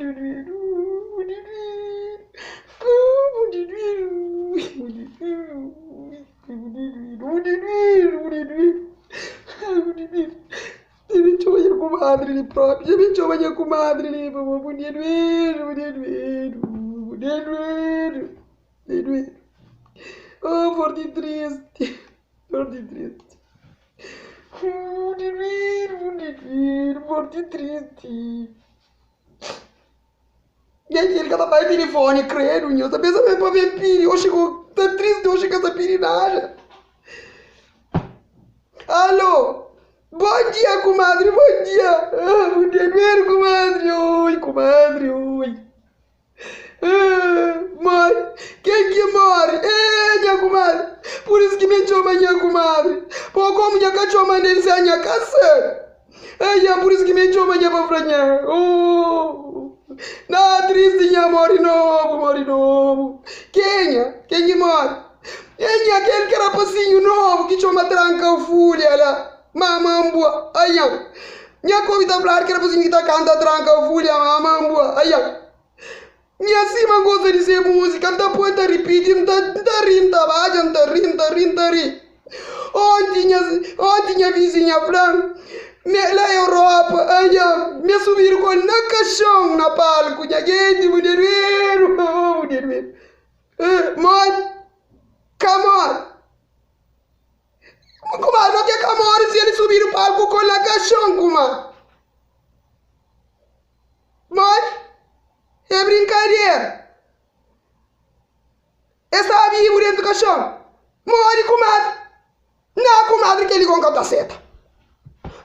Dja ben txoma nha kumadri li propi, dja ben txoma nha kumadri li pamodi bu dia duedu, bu dia duedu, bu dia duedu, dia duedu. Oh, forti tristi, forti tristi. Bu dia duedu, bu dia duedu, forti tristi. Nha kel ka ta bai tilifoni kredu nho ta pensa ma é pa ben pidi oxi ku ta tristi oxi ka ta pidi nada alo bon dia kumadri bon dia ah bon dia duedu kumadri oi kumadri oi ah mori ken ki mori eh nha kumadri pur isu ki mi txoma nha kumadri po komu nha ka txoma nen se nha ka sabe. Ei, nha, pur isu ki mi txoma nha pa fla nha. Oh, na tristi nha mori nobu, mori nobu. Kenha? Ken ki mori? Ei, nha, kel ki rapasinhu nobu ki txoma tranka fulha la. Mama mbua, ai nha. Nha ka obi ta fladu ki rapasinhu ki ta kanta tranka fulha, mama mbua, ai nha. Nha sima N gosta di se múzika, N ta poi, N ta ripiti, N ta, N ta ri, N ta badja, N ta ri, N ta ri, N ta ri. Onti nha, onti nha vizinha fla-m ma la Europa, aia, mi subidu ku el na kaxon na palku, nha genti, bu deduedu, oh, bu deduedu. Modi? Ka modi? Kuma, no ke ka modi si el subidu palku ku el na kaxon, kuma? Modi? É brinkadera. E sta bibu dentu kaxon. Modi kumadri? Na kumadri kel li ka ta seta.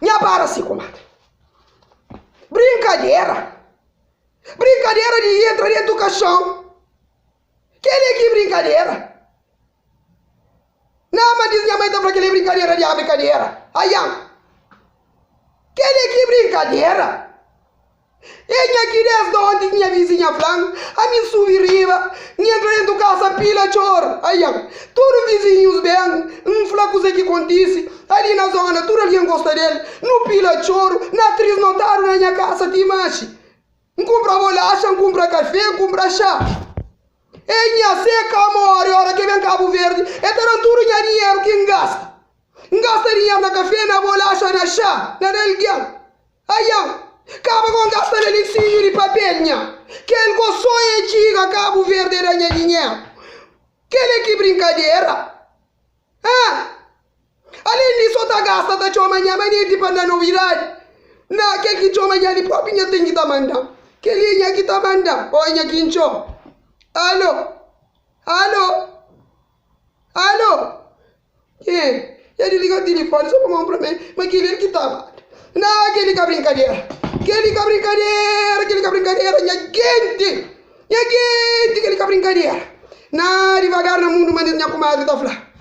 Nha para si kumadri. Brinkadera. Brinkadera di entra dentu kaxon. Kel li ki brinkadera. Na ma diz nha mai ta fla kel li brinkadera di abri kadera. Aian. Kel li ki brinkadera. E nha ki desdi onti ki nha vizinha fla-m, ami N subi riba, N entra dentu kasa pila txoru. Aian. Tudu vizinhus ben, N fla kuzê ki kontise ali na zona, tudu algen gosta del. Nu pila txoru, na tris notadu na nha kasa ti maxi. N kunpra bolaxa, N kunpra kafé, N kunpra xá. E nha seka móre ora ke ben Kabu Verdi, e ta da-m tudu nha dinheru ki N gasta. N gasta dinheru na kafé, na bolaxa, na xá, na da algen. Aian, kaba ku N gasta na lensinhu di papel nha. Kel go so e txiga Kabu Verdi e da nha dinheru. Kel é ki brinkadera? Ah! Alén di so ta gasta ta txoma nha manenti pa na novidadi. Na kel ki txoma nha li propi nha ten ki ta manda-m. Kel li é nha ki ta manda-m o é nha ki N txoma? Alo! Alo! Alo! Eh, dja di liga tilifoni so pa mostra pa mi ma kel li el ki ta manda. Na kel li ka brinkadera. Kel li ka brinkadera, kel li ka brinkadera nha genti! Nha genti, kel li ka brinkadera. Na divagar na mundu manera nha kumadri ta fla.